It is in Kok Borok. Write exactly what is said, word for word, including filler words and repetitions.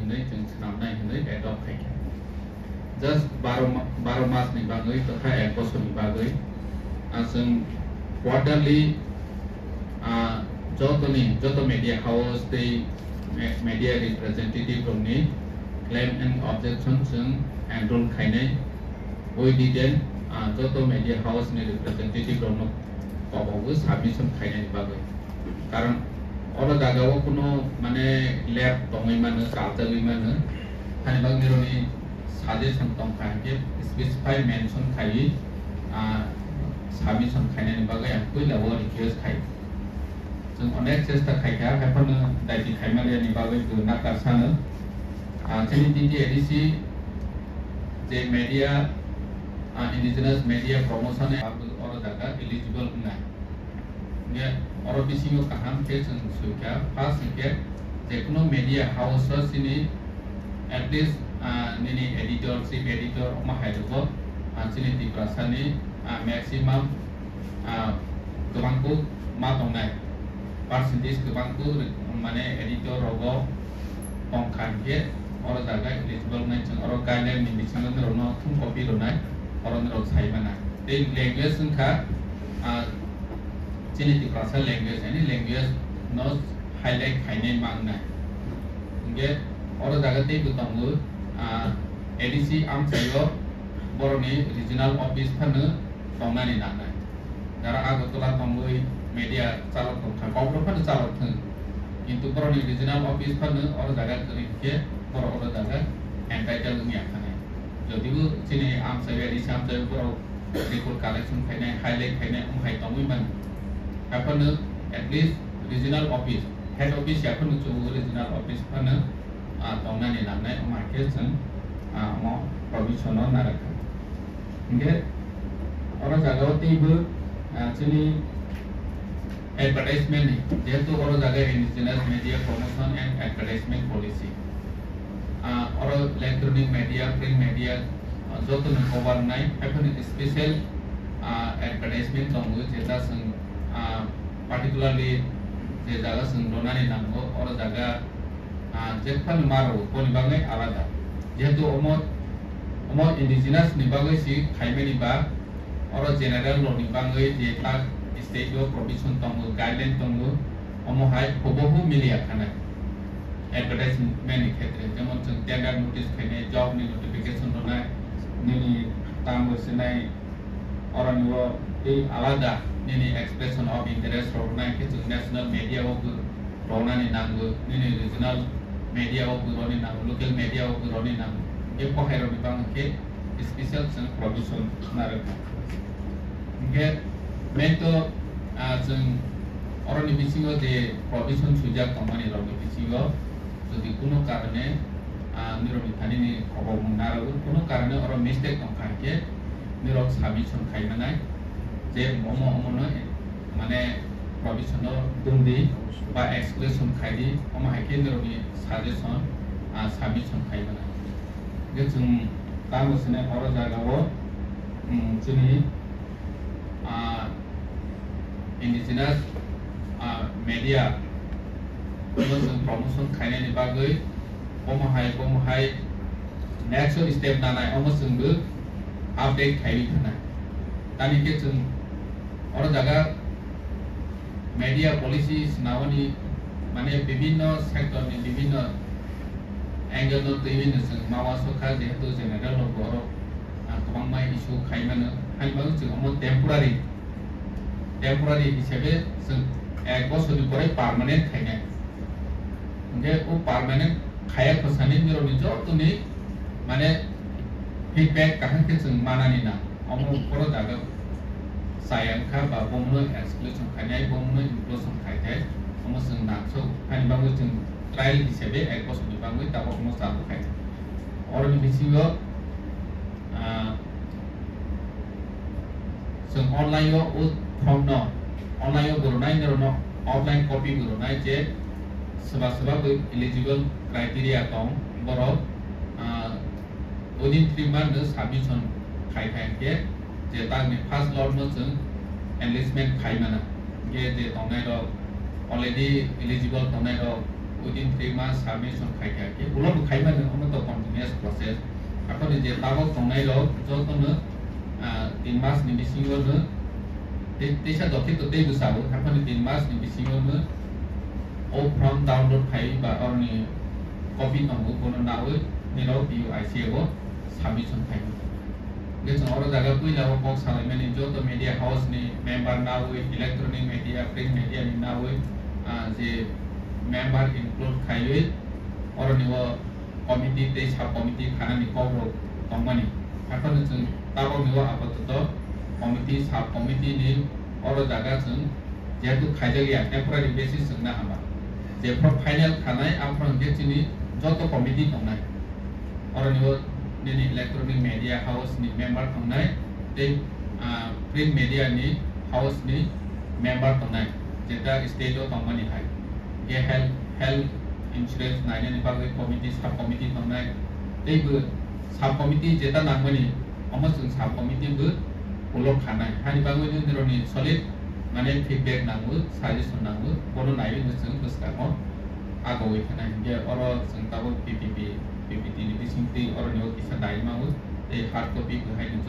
Hwnwi chwng swnamnai hwnwi adopt khaikha. Just baro ma-, baro mas ni bagwi tokha ek bosor ni bagwi. Ah, chwng quarterly, ah, jotoni, joto media house tei me-, media representative rokni claim and objection chwng enroll khainai. We didn't, ah, joto media house ni representative rokno kobogo submission khainani bagwi. Karon oro jaga o kuno mane lab tongwi mano, kaljagwi mano. Hani bagwi nirokni suggestion tongkha hinkhe specify mention khaiwi, ah, submission khainani bagwi ang puila o request khai. Chwng onek chesta khaikha, haiphano daiti khaimaliani bagwi bo nakar sano. Ah, chini D T A D C je media, ah, indigenous media promotion oro jaga eligible wngnai. Hingkhe oro bisingo kaham khe chwng soikha, first hingkhe jekuno media house o chini at least, ah, nini editor, chief editor omo hai rwgo, ah, chini Tiprasani, ah, maximum, ah, kwbang kuk ma tongnai, percentage kwbang kuk mane editor rogo tongkha hingkhe oro jaga eligible wngnai chwng oro guideline ni bisingo norokno thum copy rwnai, oro norok sai mano. Tei language wngkha, ah, chini Tiprasa language, ani language no highlight khainai mangnai. Hingkhe oro jaga teibo tongo, ah, A D C amchaio borokni regional office phano tongnani nangnai. Jara Agartala tongwi media chalok tongkha, kokborok phano chalok thwng. Kintu borokni regional office phano oro jaga kwrwi khe borok oro jaga entitled wngya khanai. Jodibo chini amchai bai, A D C amchai borok report collection khainai, highlight khainai, wng hai tongwi mano. Haiphano at least regional office, head office ya phano chugo regional office phano, ah, tongnani nangnai, omo hai khe chwng, ah, omo provision no narwkha. Hingkhe oro jaga o teibo, ah, chini advertisement ni, jehetu oro jaga Indigenous Media Promotion and Advertisement Policy. Ah, oro electronic media, print media, ah, joto no cover nai, haiphano special, ah, advertisement tongo, jeta chwng, ah, particularly je jaga chwng ronani nango, oro jaga, ah, jephano ma rwo, boni bagwi alada. Jehetu omo, omo indigenous ni bagwi si khaimani ba, oro general rokni bagwi je tak state o provision tongo, guideline tongo, omo hai hubahu miliya khanai. Advertisement ni khetre, jemon chwng tender notice khainai, job ni notification rwnai, nini tamo sinai, oroni o tei alada nini expression of interest rok rwnai khe chwng national media o bo rwnani nango, nini regional media o bo rwnani nango, local media o bo rwnani nango. Hingkhe bohairokni bagwi khe special chwng provision narwkha. Hingkhe main to, ah, chwng oroni bisingo je provision swijak tongmani rokni bisingo jodi kuno karone, ah, nirokni thani ni khobor mung narwgo, kuno karone oro mistake tongkha hingkhe nirok submission khai manai je omo omo no mane provision no dungdi ba exclusion khaidi, omo hai khe nirokni suggestion, ah, submission khai manai. Hingkhe chwng tamo swnai oro jaga o, um, chini, ah, indigenous, ah, media no chwng promotion khainani bagwi bomo hai, bomo hai next step nanai, omo chwngbo update khaiwi thanai. Tani khe chwng oro jaga media policy swnamani, mane, bibhinno sector ni, bibhinno angle no twiwi no chwng ma uansukha, jehetu general rok borok, ah, kwbangma issue khai mano, hani bagwi chwng omo temporary, temporary hisabe chwng ek bosorni pore permanent khainai. Hingkhe o permanent khaya khosani nirokni jotoni, mane, feedback kaham khe chwng manani nang. Omo oro jaga chaya wngkha ba bomono exclusion khainai, bomono inclusion khaithai, omo chwng nangsok. Hani bagwi chwng trial hisabe ek bosorni bagwi tabok omo chalo khainai. Oroni bisingo, ah, chwng online o o form no, online o bo rwnai, norokno offline copy bo rwnai je swba swba bo eligible criteria tong borok, ah, within three month no submission khai khai khe je takni first lot no chwng enlistment khai mano. Hingkhe je tongnai rok, already eligible tongnai rok, Within three months submission khai kha khe, ulo bo khai mano, omo to continuous process. Aphano je tabok tongnai rok jotono, ah, tin mas ni bisingo no, te-, teisa dokhe to tei bwsao, aphano tin mas ni bisingo no o form download khai ba oroni copy tongo, bono nawi nirok P U I C A o submission khai. Hingke chwng oro jaga puila o kok salaimani joto media house ni member nawi, electronic media, print media ni nawi, ah, je member include khaiwi oroni o committee tei sub committee khanani kok rok tongmani. Haphano chwng tabok ni o apatoto committee, sub committee ni oro jaga chwng jehetu khaijakya temporary basis chwngna hama. Jephru final khanai aphru hingke chini joto committee tongnai. Oroni o nini electronic media house ni member tongnai tei, ah, print media ni house ni member tongnai, jeta state o tongmani hai. Hingke health, health insurance nainani bagwi committee, sub committee tongnai. Tei bo sub committee jeta nangmani, omo chwng sub committee bo ulo khanai. Hani bagwi nironi solid mane feedback nango, suggestion nango, bono naiwi no chwng bwskango agowi khanai. Hingke oro chwng tabok P P P, P P T ni bisingtwi oroni o kisa naiwi mango, tei hard copy bo hai no